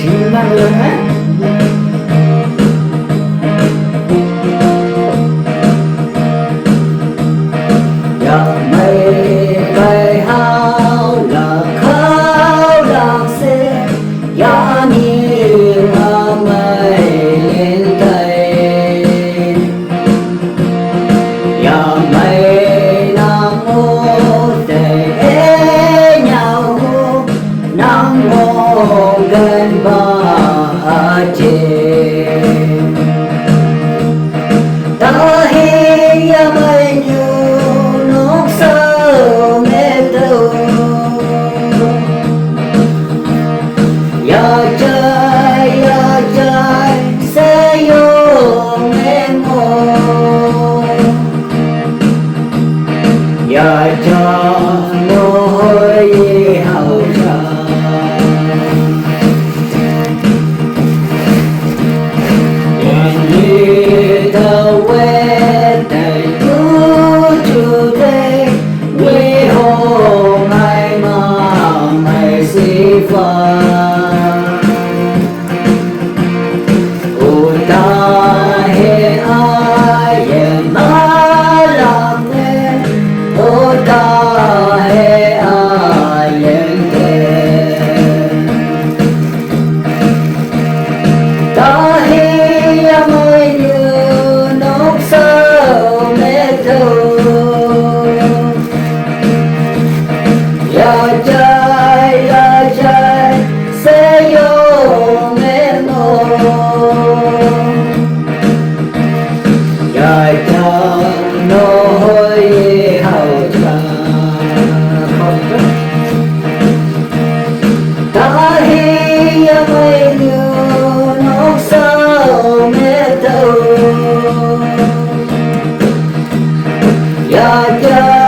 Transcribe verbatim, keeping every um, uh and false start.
Năng lượng á. Yamai bai hao la khao la se, yami amai len tai. Yamai nang o te e nyau, nang o gan ba a je. Tahi yamai nyu nok sao me tau. Ya jai, ya jai, se yo me mo. Ya jai, no ye hao jai. Ye ta we ta yu ju de, we ho ngai ma mai si fa. Uta he ayen malam he, uta he ayen te. Tahi yamai nyu nok sao me tau. Ya jai, ya jai, se yo me mo. Ya jai, no ye hao jai. Tahi yamai nyu nok sao me tau. Ya jai,